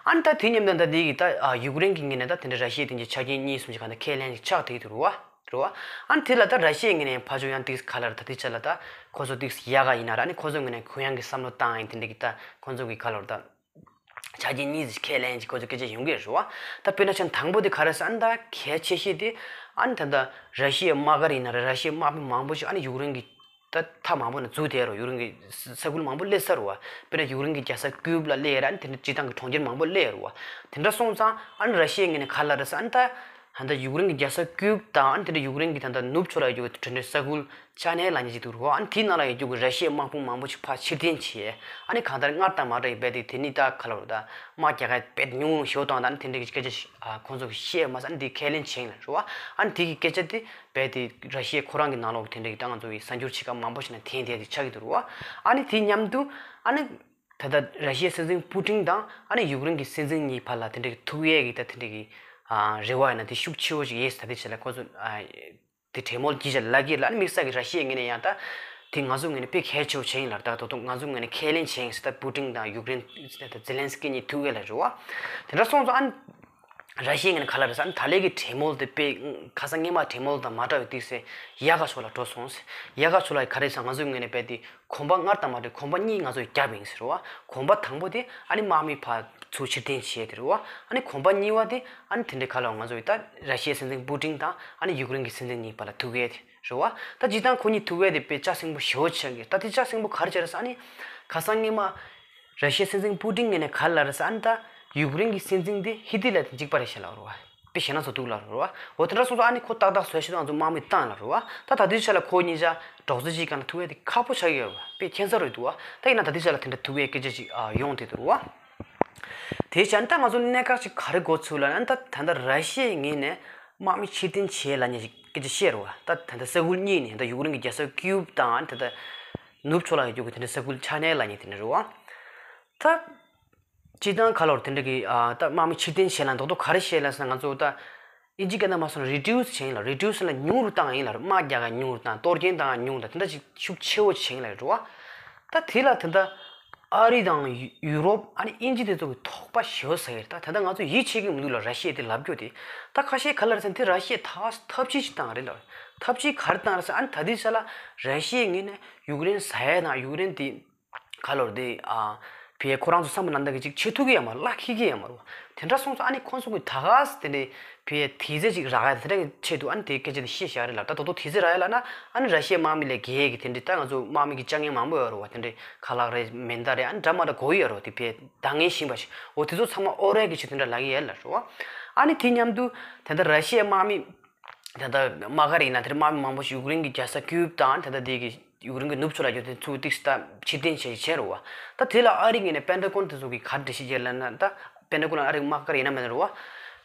ཨ་ནི་ད་དེ་མཉམ་དུ་ད་དེ་གི་ད་ཨ་ཡུཀ་རེན་གྱི་ངོས་ནས་ད་དེ་འདྲ་ར་ཤི་ཡ་དེ་འདྲའི་ཆ་རྐྱེན་གཉིས་གསུམ་ཅིག་ག་ད་ཁས་ལེན་ཅིག་ཆགས་བསྡད་འདུག་རོ་བ། རོ་བ། ཨ་ནི་དེ་ལ་ད་ར་ཤི་ཡའི་ངོས་ནས་ཕར་ཕྱོགས་ཡང་ཏིག་ག་ལ་ར་ད་དེ་ཆ་ལ་ད་ཁོ་ཚོ་ཏིག་ཡག་ག་ཡིན་ན་ར་ཨ་ནི་ཁོ་ཚོའི་ངོས་ནས་གུ་ཡངས་ཀྱི་བསམ་བློ་བཏང་ཡིན་དེ་འདྲ་གི་ད་ཁོ་ཚོ་གི་ག་ལ་ར་ད། ཆ་རྐྱེན་གཉིས་ཀྱི་ཁས་ལེན་གྱི་ཁོ་ཚོ་སྐད་ཆ་ཡོང་གི་རེད་བ། ད་དཔེར་ན་ཆ་དང་པོ་དེ་ག་རེ་ཟེར་ཨ་ནི་ད་གལ་ཆེ་ཤོས་དེ་ཨ་ནི་ད་ལྟ་ར་ཤི་ཡའི་དམག་སྒར་ཡིན་ན་ར་ར་ཤི་ཡའི་དམག་མི་མང་པོ་ཞིག་ཨ་ནི་ཡུཀ་རེན་གྱི་ད་མཐའ་མང་པོ་ནས་འཛུལ་བསྡད་རོ། ཡུཀ་རེན་གྱི་ས་ཁུལ་མང་པོ་སླེབས་ཚར་རོ་བ། དཔེར་ན་ཡུཀ་རེན་གྱི་རྒྱལ་ས་ཀིབ་ལ་སླེབས་ཡ་ར་ཨ་ནི་དེ་འདྲ་སྤྱིར་བཏང་གི་གྲོང་ཁྱེར་མང་པོ་སླེབས་ཡ་རོ་བ། དེ་འདྲ་སོང་ཙང་ཨ་ནི་ར་ཤི་ཡའི་ངོས་ནས་ག་ལ་རེད་ཟེར་ཨ་ནི་ད་ད་ལྟ་ཡུཀ་རེན་གྱི་རྒྱལ་ས་ཀིབ་དང་ཨ་ནི་དེ་འདྲ་ཡུཀ་རེན་གྱི་ད་ལྟ་ནུབ་ཕྱོགས་ལ་ཡོད་རྒྱུ་གི་དེ་འདྲའི་ས་ཁུལ། ཅ་ནེ་ལབ་མཁན་ཅིག་འདུག་རོ། ཨ་ནི་དེའི་ནང་ལ་ཡོད་རྒྱུ་གི་ར་ཤི་ཡའི་དམག་དཔུང་མང་པོ་ཞིག་ཕར་ཕྱིར་འཐེན་བྱས། ཨ་ནི་གང་ལྟར་སྔར་དང་མ་འདྲ་བའི་རྦད་དེ་དེ་ནི་ད་ག་ལ་རོ་ད་དམག་རྒྱག་ཡ་རྦད་ཉུང་ཉུང་ཞིག་བཏང་། ད་ཨ་ནི་དེ་འདྲ་གི་སྐད་ཆ་ཞིག་ཨ་ཁོང་ཚོ་གིས་བཤད་མ་ཟད་ཨ་ནི་དེ་ཁས་ལེན་བྱས་ལ་རོ། ཨ་ནི་དེ་གི་སྐད་ཆ་དེ་རྦད་དེ་ར་ཤི་ཡའི་ཁོ་རང་གི་ནང་ལོགས་དེ་འདྲ་གི་ད་ང་ཚོ་གི་གསར་འགྱུར་ཆེ་ཁག་མང་པོ་ཞིག་ནང་ཐོན་བསྡད་དེ་ཆགས་ཀྱི་འདུག་རོ། ཨ་ནི་དེ་མཉམ་དུ་ཨ་ནི་ད་ལྟ་ར་ཤི་ཡའི་སྲིད་འཛིན་པུ་ཏིན་དང་ཨ་ནི་ཡུཀ་རེན་གྱི་སྲིད་འཛིན་གཉིས་བར་ལ་དེ་འདྲ་གི་ཐུག་ཡས་ཀྱི་ད་དེ་འདྲ་གི་ཨ་རེ་བ་ཡིན་ན་དེ་ཤུགས་ཆེ་བོ་ཞིག་ཡོད་ས། དེ་ཆ་ལ་ཁོ་ཚོ་ཨ། དེ་གྲོས་མོལ་གྱིས་ལབ་ཀྱི་ལ་ནི་དམིགས་བསལ་གྱི་ར་ཤི་ཡའི་ངོས་ནས་ཡང་ད་དེ་ང་ཚོའི་ངོས་ནས་དཔེ་གལ་ཆེ་བོ་བྱས་ཡིན་ལ། ད་ད་དུང་ང་ཚོའི་ངོས་ནས་ཁས་ལེན་བྱས་ཡིན་ཟེར། ད་པུ་ཏིན་དང་ཡུཀ་རེན་ད་ཛེ་ལན་སི་ཀི་གཉིས་ཐུག་ཡས་ལ་རེད་བ། དེ་འདྲ་སོང་ཙང་ཨ་ནི་ར་ཤི་ཡའི་ངོས་ནས་ག་ལ་རེད་ཟེར། ཨ་ནི་ད་ལན་གྱི་གྲོས་མོལ་དེ་དཔེ་ཁ་སང་སྔོན་མ་གྲོས་མོལ་དང་མ་འདྲ་བའི་དུས་སེ་ཡག་ག་ཕྱོགས་ལ་འགྲོ་སོང་ཟེར། ཡག་ག་ཕྱོགས་ལ་ག་རེ་ཟེར། ང་ཚོའི་ངོས་ནས་དཔེ་དེ་གོམ་པ་སྔར་དང་མ་འདྲ་གོམ་པ་གཉིས་ང་ཚོས་བརྒྱབ་ཡིན་ཟེར་བ། གོམ་པ་དང་པོ་དེ་ཨ་ནི་དམག་མི་ཕར་ཚུར་ཕྱིར་འཐེན་བྱས་དེ་རེད་བ། ཨ་ནི་གོམ་པ་གཉིས་པ་དེ་ཨ་ནི་དེ་འདྲའི་ག་ལ་ང་ཚོ་ཡི་ད་ར་ཤི་ཡའི་སྲིད་འཛིན་པུ་ཏིན་དང་ཨ་ནི་ཡུཀ་རེན་གྱི་སྲིད་འཛིན་གཉིས་བར་ལ་ཐུག་ཡས་དེ་རེད་བ། ད་སྤྱིར་བཏང་ཁོ་གཉིས་ཐུག་ཡས་དེ་དཔེ་ལྕགས་སྲིན་པོ་ཞེ་པོ་ཆགས་ཀྱི། ད་དེ་ལྕགས་སྲིན་པོ་ག་རེ་བྱས་རེད་ཟེར། ཨ་ནི་ཁ་སང་སྔོན་མ་ར་ཤི་ཡའི་སྲིད་འཛིན་པུ་ཏིན་ངོས་ནས་ག་ལ་རེད་ཟེར། ཨ་ནི་ད་ཡུཀ་རེན་གྱི་སྲིད་འཛིན་དེ་ཧི་ཏི་ལ་དང་གཅིག་པ་རེད་ཤག་ལབ་རེད་བ། དཔེ་ཞེད་སྣང་ཚོ་འདུག་ལབ་རེད་བ། འོ་དེ་འདྲ་སོང་ཙང་ཨ་ནི་ཁོ་ཏག་ཏག་བཟོས་ཤིག་དང་ང་ཚོ་དམག་མི་བཏང་ལབ་རེད་བ། ད་ད་དུས་ཆ་ལ་ཁོ་གཉིས་ཆ་སྒྲོག་ཙེ་གཅིག་སྒང་ལ་ཐུག་ཡས་དེ་ཁག་པོ་ཆགས་ཀྱི་ཡོད་བ། དཔེ་ཁྱད་མཚར་རེད་འདུག་བ། ད་ཡིན་ན་ད་དུས་ཆ་ལ་དེ་འདྲ་ཐུག་ཡས་སྐད་ཆ་ཅིག་ཨ་ཡོང་བསྡད་འདུག་རེད་བ། དེ་བྱས་ན་ད་ང་ཚོ་གནད་འགག་ཅིག་ག་རེ་གོ་ཚུལ་ལབ་ན། ད་ད་ལྟ་ར་ཤི་ཡའི་ངོས་ནས་དམག་མི་ཕྱིར་འཐེན་བྱས་ལབ་མཁན་ཞིག་སྐད་ཆ་བཤད་རེད་བ། ད་ད་ལྟ་ས་ཁུལ་གཉིས་ནས་ད་ཡུཀ་རེན་གྱི་རྒྱལ་ས་ཀིའུབ་དང་ད་ལྟ་ནུབ་ཕྱོགས་ལ་ཡོད་རྒྱུ་གི་དེ་འདྲ་ས་ཁུལ་ཆགས་ནས་ལབ་མཁན་དེ་འདྲ་རེད་བ། ད། སྤྱིར་བཏང་ག་ལོར་དེ་འདྲ་གི་ཨ་ད་དམག་མི་ཕྱིར་འཐེན་བྱས་ལ་མདོག་མདོག་ག་རེ་བཤད་ལབ་ཟེར་ན། ང་ཚོ་ད་ཨིན་ཇི་སྐད་ནང་མ་སོང་རི་ཌིའུ་སི་བྱས་ཡིན་ལ། རི་ཌིའུ་སི་ལ་ཉུང་རུ་བཏང་ཡིན་ལ། དམག་རྒྱག་ག་ཉུང་རུ་བཏང་། གཏོར་སྐྱོན་བཏང་ག་ཉུང་རུ་བཏང་། དེ་འདྲ་ཅིག་ཤུགས་ཆེ་བོ་བྱས་ཡིན་ལ་རེད་བ། ད་དེ་ལ་ད་ལྟ་ཨ་རི་དང་ཡུ་ཡུ་རོབ་ཨ་ནི་ཨིན་ཇི་དེ་ཚོ་གི་དོགས་པ་ཞེ་པོ་ཟ་གི་རེད། ད་ད་ལྟ་ང་ཚོ་ཡིད་ཆེས་ཀྱི་མི་འདུག་ལ། ར་ཤི་ཡས་དེ་ལབ་རྒྱུ་དེ། ད་ཁ་ཤས་ག་ལ་རེད་ཟེར་ན་དེ་ར་ཤི་ཡས་ད་ཐབས་ཇུས་ཤིག་བཏང་རེད་ལ། ཐབས་ཇུས་ག་རེ་བཏང་རེད་ཟེར། ཨ་ནི་ད་དེ་ཆ་ལ་ར་ཤི་ཡའི་ངོས་ནས་ཡུཀ་རེན་ཟ་ཡས་དང་ཡུཀ་རེན་དེ་ག་ལོར་དེ་ཨ་ཕི་ཡ་ཁོ་རང་ཚོ་བསམ་པ་ནང་ལྟར་གྱི་ཅིག་བྱེད་ཐུབ་ཀྱི་ཡོད་མ་རེད། ལག་འཁེལ་གྱི་ཡོད་མ་རེད། དེ་འདྲ་སོང་ཙང་ཨ་ནི་ཁོང་ཚོ་གི་ད་ག་སེ་དེ་འདྲའི་ཕི་ཡ་དུས་ཚོད་ཅིག་རག་ཡ་དེ་འདྲ་གི་ཆེད་དུ་ཨ་ནི་དེ་སྐད་ཆ་དེ་བཤད་བཞག་རེད་ལ། ད་དོ་དོ་དུས་ཚོད་རག་ཡ་ལབ་ན་ཨ་ནི་ར་ཤི་ཡའི་དམག་མི་ལས་བརྒལ་གི་དེ་འདྲའི་ད་ང་ཚོ་དམག་མི་གི་བཅའ་ངན་མང་པོ་ཡོད་རེད་བ། དེ་འདྲའི་ཁ་ལག་རེད། མེ་མདའ་རེད། ཨ་ནི་འདྲ་མ་འདྲ་དགོས་ཀྱི་ཡོད་རེད་བ། དེ་ཕི་ཡ་འདང་ངེས་བཞིན་པ་ཞིག་འོ་དེ་ཚོ་ཚང་མ་ཨོ་རེད་གི་ཆེད་དེ་འདྲ་ལབ་ཀྱི་ཡོད་ལ་རེད་བ། ཨ་ནི་དེ་མཉམ་དུ་ད་ལྟ་ར་ཤི་ཡའི་དམག་མི་ད་ལྟ་དམག་སྒར་ཡིན་ན་དེར་དམག་མི་མང་པོ་ཞིག་ཡུཀ་རེན་གྱི་རྒྱལ་ས་ཀིའུབ་དང་ད་ལྟ་དེ་གི་ཡུཀ་རེན་གྱི་ནུབ་ཕྱོགས་ལ་ཡོད་དེ་ཚུར་ཏིག་སི་ད་ཕྱིར་འཐེན་བྱས་བྱས་རེད་བ། ད་དེ་ལ་ཨ་རི་ངོས་ནས་པེན་ཏ་གོན་དེ་ཚོ་གིས་ག་རེ་འགྲེལ་བཤད་བརྒྱབ་ལབ་ན། ད་པེན་ཏ་གོན་ཨ་རི་དམག་སྒར་ཡིན་ན་མིན་ན་རེད་བ།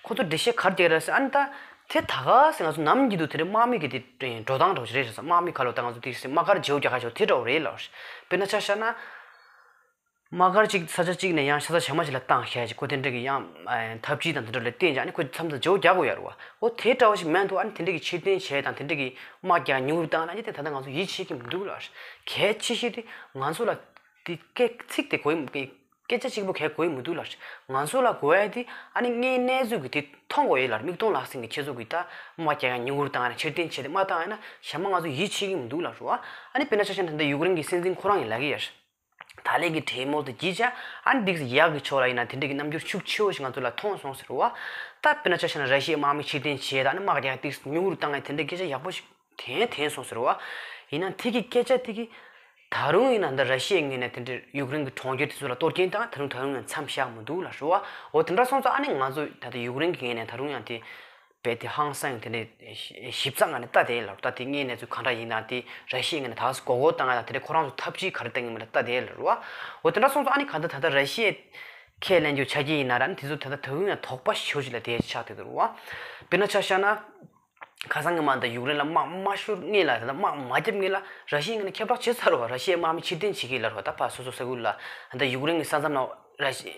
ཁོ་ཚོ་འགྲེལ་བཤད་ག་རེ་བརྒྱབ་རེད་ཟེར། ཨ་ནི་ད་དེ་ད་ག་སེ་ང་ཚོ་ནམ་རྒྱུན་དུ་དེ་རིང་དམག་མི་གི་དེ་འགྲོ་སྟངས་འདྲ་བོ་ཞིག་རེད་ཟེར། དམག་མི་ག་ལོ་ད་ང་ཚོ་ཏིག་སི་དམག་སྒར་བརྗེ་པོ་རྒྱག་ག་ཞོག་དེ་འདྲ་བོ་རེད་ལབ། དཔེར་ན་ཆ་བཞག་ན། དམག་སྒར་གཅིག་ས་ཆ་གཅིག་ནས་ཡང་ས་ཆ་གཞན་པ་ཞིག་ལ་བཏང་བཞག་ཅིག་ཁོ་དེ་འདྲ་གི་ཡང་ཨ་ཐབས་ཇུས་དང་དེ་འདྲ་ལ་བརྟེན་ཀྱང་ཨ་ནི་ཁོ་མཚམས་མཚམས་བརྗེ་པོ་རྒྱག་དགོས་ཡ་རེད་བ། འོ་དེ་འདྲ་བ་ཞིག་མིན་འདུག་ཨ་ནི་དེ་འདྲ་གི་ཕྱིར་འཐེན་བྱས་དང་དེ་འདྲ་གི་དམག་རྒྱག་ཉུང་རུ་བཏང་ན་ནི་དེ་ད་ལྟ་ང་ཚོ་ཡིད་ཆེས་ཀྱི་མི་འདུག་ལ། གལ་ཆེ་ཤོས་དེ་ང་ཚོ་ལ་དེ་སྐད་ཚིག་དེ་གོ་ཡི་མི་སྐད་ཆ་གཅིག་པོ་གས་གོ་ཡི་མི་འདུག་ལ། ང་ཚོ་ལ་གོ་ཡ་དེ་ཨ་ནི་དངོས་གནས་ཚུལ་གྱི་དེ་མཐོང་དགོས་ཡོད་ལ། མིག་མཐོང་ལག་ཟིན་གྱི་ཁྱེད་ཚོ་གི་ད་དམག་རྒྱག་ཡ་ཉུང་རུ་བཏང་ཡ་ན་ཕྱིར་འཐེན་བྱས་ཏེ་མ་བཏང་ཡ་ན་གཞན་པ་ང་ཚོ་ཡིད་ཆེས་ཀྱི་མི་འདུག་ལ་རེད་བ། ཨ་ནི་དཔེར་ན་ཆ་བཞག་ན་ད་ལྟ་ཡུཀ་རེན་གྱི་སྲིད་འཛིན་ཁོ་རང་ཡིན་ལབ་ཀྱི་ཡོད། ད་ལན་གྱི་གྲོས་མོལ་དེ་བརྒྱུད་བྱས་ཨ་ནི་ཏིག་སི་ཡག་གི་ཕྱོགས་ལ་ཡིན་ན་དེ་འདྲ་གི་རྣམ་འགྱུར་ཤུགས་ཆེ་བོ་ཞིག་ང་ཚོ་ལ་མཐོང་སོང་ཟེར་བ། ད་དཔེར་ན་ཆ་བཞག་ན་ར་ཤི་ཡའི་དམག་མི་ཕྱིར་འཐེན་བྱས་དང་ཨ་ནི་དམག་རྒྱག་ཏིག་སི་ཉུང་རུ་བཏང་ཡ་དེ་འདྲ་སྐད་ཆ་ཡག་པོ་ཞིག་ཐོན་ཐོན་སོང་ཟེར་བ། ཡིན་ན་དེ་གི་སྐད་ཆ་དེ་གི་ད་རུང་ཡིན་ན་འདི་ར་ཤི་ཡའི་ངོས་ནས་དེ་འདྲ་ཡུཀ་རེན་གྱི་གྲོང་ཁྱེར་དེ་ཚོ་ལ་གཏོར་སྐྱོན་བཏང་ད་རུང་ད་རུང་ཡང་མཚམས་བཞག་མི་འདུག་ལ་རེད་བ། འོ་དེ་འདྲ་སོང་ཙང་ཨ་ནི་ང་ཚོ་ད་ལྟ་ཡུཀ་རེན་གྱི་ངོས་ནས་ད་རུང་ཡང་དེ། རྦད་དེ་ཧང་སང་དེ་འདྲའི་ཞིབ་ཚགས་ངང་ནས་ལྟ་བསྡད་ཡིན་ལབ། ད་དེ་དངོས་གནས་ཚུལ་གང་འདྲ་ཡིན་དང་དེ་ར་ཤི་ཡའི་ངོས་ནས་ད་ག་སེ་མགོ་སྐོར་བཏང་ཡ་དང་དེ་འདྲའི་ཁོ་རང་ཚོ་ཐབས་ཇུས་ག་རེ་བཏང་གི་མིན་ལ་ལྟ་བསྡད་ཡིན་ལབ་རེད་བ། འོ་དེ་འདྲ་སོང་ཙང་ཨ་ནི་གང་ལྟར་ད་ལྟ་ར་ཤི་ཡས་ཁས་ལེན་རྒྱུ་ཆ་རྐྱེན་ཡིན་ན་ར་ཨ་ནི་དེ་ཚོ་ད་ལྟ་ད་དུང་ཡང་དོགས་པ་ཞེ་པོ་ཅིག་ལ་བསྡད་ཆགས་བསྡད་འདུག་རེད་བ། དཔེར་ན་ཆ་བཞག་ན། ཁ་སང་གི་མ་ད་ཡུཀ་རེན་ལ་དམག་མ་ཤོར་སྔོན་ལ་ད་ལྟ་དམག་མ་བརྒྱབ་སྔོན་ལ་ར་ཤི་ཡའི་ངོས་ནས་ཁྱབ་བསྒྲགས་བྱས་ཚར་རེད་བ། ར་ཤི་ཡའི་དམག་མི་ཕྱིར་འཐེན་བྱེད་ཀྱི་ལབ་རེད་བ། ད་ཕར་སོ་སོ་ས་ཁུལ་ལ་ད་ལྟ་ཡུཀ་རེན་གྱི་ས་མཚམས་ནང་ར་ཤི་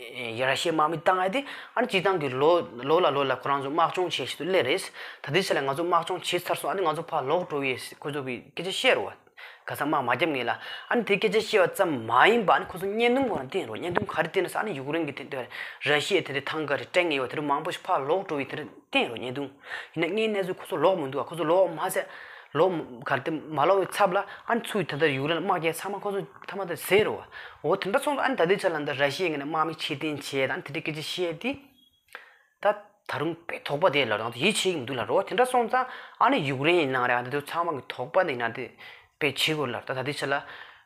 ར་ཤི་ཡའི་དམག་མི་བཏང་ཡ་དེ་ཨ་ནི་སྤྱིར་བཏང་གི་ལོ་ལོ་ལ་ལོ་ལ་ཁོ་རང་ཚོ་དམག་སྦྱོང་བྱེད་བཞིན་དུ་སླེབས་རེད། ད་ལྟའི་ཆ་ལ་ང་ཚོ་དམག་སྦྱོང་བྱས་ཚར་སོང་། ཨ་ནི་ང་ཚོ་ཕར་ལོག་འགྲོ་ཡས་ཁོ་ཚོ་གི་སྐད་ཆ་བཤད་རེད་བ། ཁ་སང་དམག་མ་བརྒྱབ་སྔོན་ལ་ཨ་ནི་དེ་སྐད་ཆ་བཤད་པ་ཙམ་མ་ཡིན་པ་ཨ་ནི་ཁོ་ཚོ་བརྙན་ཐུང་ཁོ་རང་བསྟན་རོགས། བརྙན་ཐུང་ག་རེ་བསྟན་ན་ཟེར་ཨ་ནི་ཡུཀ་རེན་གྱི་དེ་འདྲ་ར་ཤི་ཡའི་དེ་འདྲ་ཐང་ག་རེ་སྤྲད་མཁན་ཡོད་པ་དེ་རུ་མང་པོ་ཞིག་ཕར་ལོག་འགྲོ་བའི་དེ་འདྲ་བསྟན་རོགས་བརྙན་ཐུང་། ཡིན་ན་དངོས་གནས་ཚུལ་ཁོ་ཚོ་ལོག་མི་འདུག་ཨ། ཁོ་ཚོ་ལོག་མ་ཟད་ལོག་ག་རེ་དེ་མ་ལོག་པའི་ཚབ་ལ་ཨ་ནི་ཚུར་ད་ལྟ་ཡུཀ་རེན་ལ་དམག་རྒྱག་ཚང་མ་ཁོ་ཚོ་ཐ་མ་དེ་ཟེར་རོ། འོ་དེ་འདྲ་སོང་ཙང་ཨ་ནི་ད་ལྟའི་ཆ་ལ་འདི་ར་ཤི་ཡའི་ངོས་ནས་དམག་མི་ཕྱིར་འཐེན་བྱས་ད་ཨ་ནི་དེ་འདྲའི་སྐད་ཆ་བཤད་དེ། ད་ད་རུང་དཔེ་དོགས་པ་དེ་ལ་རང་ཡིད་ཆེས་ཀྱི་མི་འདུག་ལ་རོ། དེ་འདྲ་སོང་ཙང་ཨ་ནི་ཡུཀ་རེན་ཡིན་ནའང་རེད། ཨ་འདི་ཚོ་ཚང་མ་གི་དོགས་པ་དེ་ཡིན་ན་དེ་དཔེ་བྱེད་དགོས་ལ། ད་ད་ལྟའི་ཆ་ལ་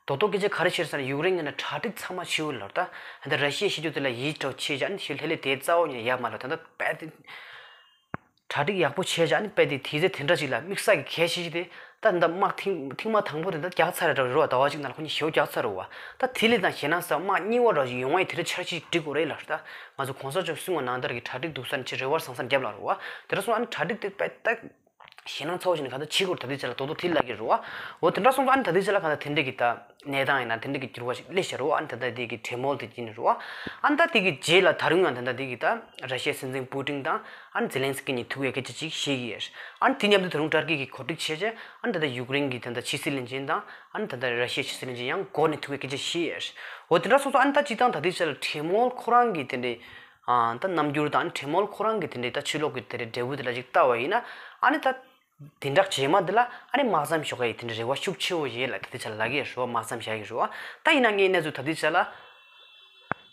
རྡོག་རྡོག་སྐད་ཆ་ག་རེ་བཤད་ཟེར་ན་ཡུཀ་རེན་ངོས་ནས་གྲ་སྒྲིག་ཚང་མ་བྱེད་དགོས་ལ། ད་ད་ར་ཤི་ཡའི་བཤད་རྒྱུ་དེ་ལ་ཡིད་འཕྲོག་བྱེད་བྱ་ནི་ཞིག་ལྷེ་ལྷེ་དེ་རྩ་བ་ཉིད་ནས་ཡག་མ་ལ། ད་ད་དཔེ་དེ་གྲ་སྒྲིག་ཡག་པོ་བྱས་བྱ་ནི་དཔེ་དེ་དེ་ཚེ་དེ་འདྲ་ཞིག་ལ་དམིགས་བསལ་གྱི་གལ་ཆེ་ཤོས་དེ་ད་ད་མ་ཐེངས་ཐེངས་མ་དང་པོ་དེ་ད་རྒྱག་ཚར་རེད་རོ། ཟླ་བ་གཅིག་ནང་ལ་ཁོ་གཉིས་ཞེ་པོ་རྒྱག་ཚར་རོ་བ། ད་དེ་ལས་ད་གཞན་ན་ས་དམག་གཉིས་པ་འདྲ་ཞིག་ཡོང་བ་ཡི་དེ་རེ་འཆར་གཞི་སྒྲིག་དགོས་རེད་ལ། ད་ང་ཚོ་གོང་ས་མཆོག་གསུངས་པ་ནང་ལྟར་གྱི་གྲ་སྒྲིག་སྡུག་ས་ནས་ཆེས་རེ་བ་བཟང་ས་རྒྱབ་ལ་རོ་བ། དེ་འདྲ་སོང་ཨ་ནི་གྲ་སྒྲིག་དེ་དཔེ་ད། ཞེད་སྣང་ཚ་བོ་ཞིག་ནི་གང་ལྟར་བྱེད་དགོས་རེད། ད་ལྟའི་ཆ་ལ་རྡོག་རྡོག་དེ་ལབ་ཀྱི་རེད་བ། འོ་དེ་འདྲ་སོང་ཙང་ཨ་ནི་ད་ལྟའི་ཆ་ལ་གང་ལྟར་དེ་འདྲ་གི་ད་གནས་སྟངས་ཡིན་ན་དེ་འདྲ་གི་འགྱུར་བ་ཞིག་སླེབས་བཞག་རེད་བ། ཨ་ནི་ད་ལྟ་དེ་གི་ཊུར་མོལ་དེ་ཅི་ནི་རེད་བ། ཨ་ནི་ད་ལྟ་དེ་གི་རྗེས་ལ་ད་རུང་ཡང་ད་ལྟ་དེ་གི་ད་ར་ཤི་ཡའི་སྲིད་འཛིན་པུ་ཏིན་དང་ཨ་ནི་ཛེ་ལན་སི་ཀི་གཉིས་ཐུག་པའི་སྐད་ཆ་ཅིག་བཤད་ཀྱི་ཡོད། ཨ་ནི་དེ་མཉམ་དུ་ད་རུང་ཏར་ཀི་གི་གོ་སྒྲིག་བྱས་རྗེས་ཨ་ནི་ད་ལྟ་ཡུཀ་རེན་གི་ད་ལྟ་ཕྱི་སྲིད་བློན་ཆེན་དང་ཨ་ནི་ད་ལྟ་ར་ཤི་ཡའི་ཕྱི་སྲིད་བློན་ཆེན་ཡང་སྒོ་ནས་ཐུག་པའི་སྐད་ཆ་བཤད་ཡོད། འོ་དེ་འདྲ་སོང་ཙང་ཨ་ནི་ད་སྤྱིར་བཏང་ད་ལྟའི་ཆ་ལ་ཊུར་མོལ་ཁོ་རང་གི་དེ་འདྲའི་ཨ་ད་རྣམ་འགྱུར་དང་ཊུར་མོལ་ཁོ་རང་གི་དེ་འདྲའི་ད་ཕྱི་ལོགས་ཀྱི་དེ་འདྲའི་འབྲས་བུ་དེ་འདྲ་ཅིག་ལྟ་བ་ཡིན་ན། ཨ་ནི་ད་དེ་འདྲ་རྗེས་མ་འདི་ལ་ཨ་ནི་དམག་མཚམས་བཞག་ཡ་ཡི་དེ་འདྲའི་རེ་བ་ཤུགས་ཆེ་བོ་ཡོད་ལབ་ད་ལྟའི་ཆ་ལ་ལབ་ཀྱི་ཡོད་རེད་བ། དམག་མཚམས་བཞག་ཡ་ཡི་རེད་བ། ད་ཡིན་ན་ངའི་གནས་ཚུལ་ད་ལྟའི་ཆ་ལ་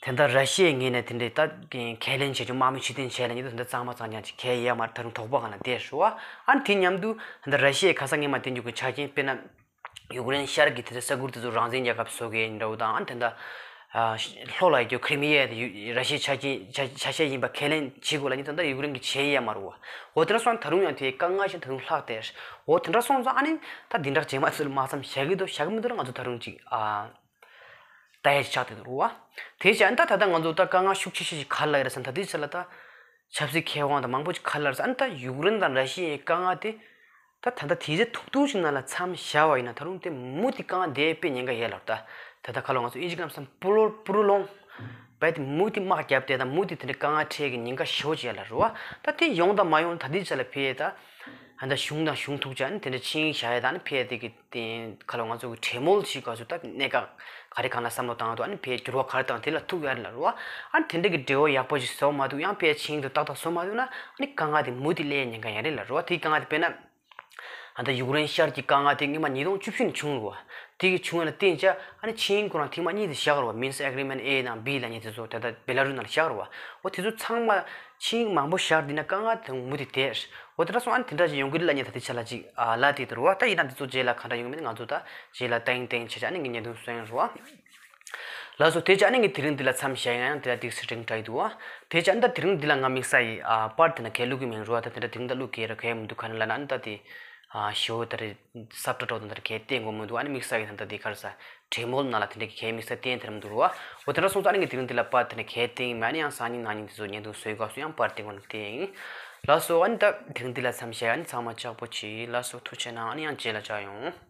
དེ་འདྲ་ར་ཤི་ཡའི་ངོས་ནས་དེ་འདྲའི་ད་ཁས་ལེན་བྱེད་རྒྱུ་དམག་མི་ཕྱིར་འཐེན་བྱས་ལབ་མཁན་དེ་འདྲ་གཙང་མ་གཙང་རྐྱང་ཅིག་གང་ཡང་ཡོད་མ་རེད། ད་རུང་དོགས་པ་སྒང་ལ་བསྡད་ཡོད་རེད་བ། ཨ་ནི་དེ་མཉམ་དུ་ད་ལྟ་ར་ཤི་ཡའི་ཁ་སང་ངས་མར་བསྟན་རྒྱུ་གི་ཆ་རྐྱེན་དཔེར་ན། ཡུཀ་རེན་ཤར་གྱི་དེ་ཚོ་ས་ཁུལ་དེ་ཚོ་རང་བཙན་རྒྱལ་ཁབ་བཟོ་གི་ཡིན་འདྲ་བོ་དང་། ཨ་ནི་དེ་འདྲ་ཨ་ལྷོ་ལ་ཡོད་རྒྱུ་ཁི་རི་མི་ཡ་དེ་ཡུ་ར་ཤི་ཡའི་ཆ་རྐྱེན་ཆ་ཆ་ཤས་ཡིན་པ་ཁས་ལེན་བྱེད་དགོས་ལབ་མཁན་དེ་འདྲ་ཡུཀ་རེན་གྱིས་བྱེད་ཡ་མ་རེད་བ། འོ་དེ་འདྲ་སོང་ད་རུང་ཡང་དེ་དཀའ་ངལ་ཞིག་ད་རུང་ལྷག་བསྡད། འོ་དེ་འདྲ་སོང་ཙང་ཨ་ནི་ད་འདི་འདྲ་རྗེས་མ་ཚུར་དམག་མཚམས་བཞག་གི་འདུག་བཞག་གི་མི་འདུག་ལ་ང་ཚོ་ད་རུང་ཅིག་ཨ་ལྟ་ཡ་ཅིག་ཆགས་བསྡད་འདུག་རེད་བ། དེ་བྱས་ཨ་ནི་ད་ད་ལྟ་ང་ཚོ་ད་དཀའ་ངལ་ཤུགས་ཆེ་ཤོས་ཤིག་ག་རེ་ལབ་ཀྱི་རེད་ཟེར་ན། ད་ལྟའི་ཆ་ལ་ད་ཆབ་སྲིད་མཁས་དབང་དང་མང་པོ་ཅིག་ག་རེ་ལབ་ཀྱི་རེད་ཟེར། ཨ་ནི་ད་ཡུཀ་རེན་དང་ར་ཤི་ཡའི་དཀའ་ངལ་དེ་ད་ད་ལྟ་དུས་ཚོད་ཐུང་ཐུང་ཞིག་ནང་ལ་མཚམས་བཞག་པ་ཡིན་ན་ད་རུང་དེ་མུ་མཐུད་དཀའ་ངལ་དེ་དཔེ་ཉེན་ཁ་ཡོད་ལབ་རེད། ད་ད་ལྟ་ཁ་ལོ་ང་ཚོ་ཨིན་ཇི་སྐད་ལ་པུ་རོ་པུ་རོ་ལོང་བས་དེ་མུ་མཐུད་དམག་བརྒྱབ་སྟེ་ད་མུ་མཐུད་དེ་འདྲའི་དཀའ་ངལ་འཕྲད་ཀྱི་ཉེན་ཁ་ཞེ་པོ་ཅིག་ཡོད་ལབ་རེད་བ། ད་དེ་ཡོང་དང་མ་ཡོང་ད་ལྟའི་ཆ་ལ་ཕེ་ད་ད་ལྟ་གཞུང་དང་གཞུང་ཐུག་ཅིག་ཨ་ནི་དེ་འདྲ་ཆིངས་ཡིག་བཞག་ཡ་ད་ཨ་ནི་ཕེ་དེ་གི་དེ་ཁ་ལོ་ང་ཚོ་གི་ཊུར་མོལ་ཞིག་སྐབས་སུ་ད་གནད་འགག་ག་རེ་གང་ལ་བསམ་བློ་བཏང་འདུག་ཨ་ནི་ཕེ་འགྱུར་བ་ག་རེ་བཏང་དེ་ལ་ཐུག་ཡོད་རེད་ལབ་རེད་བ། ཨ་ནི་དེ་འདྲ་གི་འབྲེལ་བ་ཡག་པོ་ཞིག་བཟོ་མ་ཐུབ། ཡང་ཕེ་ཆིངས་དེ་ཏག་ཏག་བཟོ་མ་ཐུབ་ན་ཨ་ནི་དཀའ་ངལ་དེ་མུ་མཐུད་སླེབས་ཉེན་ཁ་ཡོད་རེད་ལབ་རེད་བ། དེའི་དཀའ་ངལ་དེ་དཔེར་ན། ཨ་ད་ཡུཀ་རེན་ཤར་གྱི་དཀའ་ངལ་དེ་སྔོན་མ་ཉིས་སྟོང་བཅུ་བཞི་ནས་བྱུང་རེད་བ། དེ་གི་བྱུང་བ་ལ་བརྟེན་བྱས་ཨ་ནི་ཆིངས་ཁོ་རང་ཐེངས་མ་གཉིས་དེ་བཞག་རེད་བ། མིན་སི་ཨེ་གྷི་རི་མེན་ཊི་ཨེ་དང་བི་ལབ་མཁན་དེ་ཚོ་ད་ལྟ་བེ་ལ་རུས་ནང་ལ་བཞག་རེད་བ། འོ་དེ་ཚོ་ཚང་མ་ཆིངས་མང་པོ་བཞག་དེ་ན་དཀའ་ངལ་དེ་མུ་མཐུད་བསྡད། འོ་དེ་འདྲ་སོང་ཨ་ནི་དེ་འདྲ་ཅིག་ཡོང་གི་རེད་ལབ་མཁན་དེ་ཆ་ལ་ཅིག་ཨ་ལབ་བསྡད་འདུག་རེད་བ། ད་ཡིན་ན་དེ་ཚོ་རྗེས་ལ་ག་འདྲ་ཡོང་གི་མིན་ང་ཚོ་ད་རྗེས་ལ་ཏིང་ཏིང་བྱས་བྱས་ཨ་ནི་ངས་བརྙན་ཐུང་བཟོ་ཡིན་རེད་བ། ལགས་སོ། དེ་བྱས་ཨ་ནི་ངས་དེ་རིང་འདི་ལ་མཚམས་བཞག་ཡིན། ཡང་དེ་ལ་ཏོག་ཙམ་འགྲིག་འདྲ་ཡི་འདུག་བ། དེ་བྱས་ཨ་ནི་ད་དེ་རིང་འདི་ལ་ང་དམིགས་བསལ་གྱི་ཨ་པར་དེ་ན་གས་བླུག་གི་མིན་རུ་བ། ད་དེ་འདྲ་དེ་རིང་ད་བླུག་གི་ར་གས་མི་འདུག་ག་ནི་ལ་ན་ཨ་ནི་ད་དེ་ཨ་ཞེ་པོ་ད་རེ་སབ་ཊ་ཊལ་དང་ད་རེ་གས་བསྟན་དགོས་མི་འདུག་ཨ་ནི་དམིགས་བསལ་གྱི་ད་ད་དེ་ག་རེ་ཟ་ཊུར་མོལ་ནང་ལ་དེ་འདྲ་གི་གས་དམིགས་བསལ་བསྟན་དེ་ར་མི་འདུག་རུ་བ། འོ་དེ་འདྲ་སོང་ཙང་ཨ་ནི་ངས་དེ་རིང་འདི་ལ་པར་དེ་ན་གས་བསྟན་གི་མེད། ཨ་ནི་ཡང་སང་ཉིན་གནངས་ཉིན་དེ་ཚོ་བརྙན་ཐུང་བཟོ་སྐབས་སུ་ཡང་པར་དེ་ངོ་ནས་བསྟན་ཡིན། ལགས་སོ། ཨ་ནི་ད་དེ་རིང་འདི་ལ་མཚམས་བཞག་ཨ་ནི་ཚང་མ་ལྕགས་པོ་གྱིས། ལགས་སོ། ཐུགས་རྗེ་གནང་། ཨ་ནི་ཡང་རྗེས་ལ་མཇལ་ཡོང་།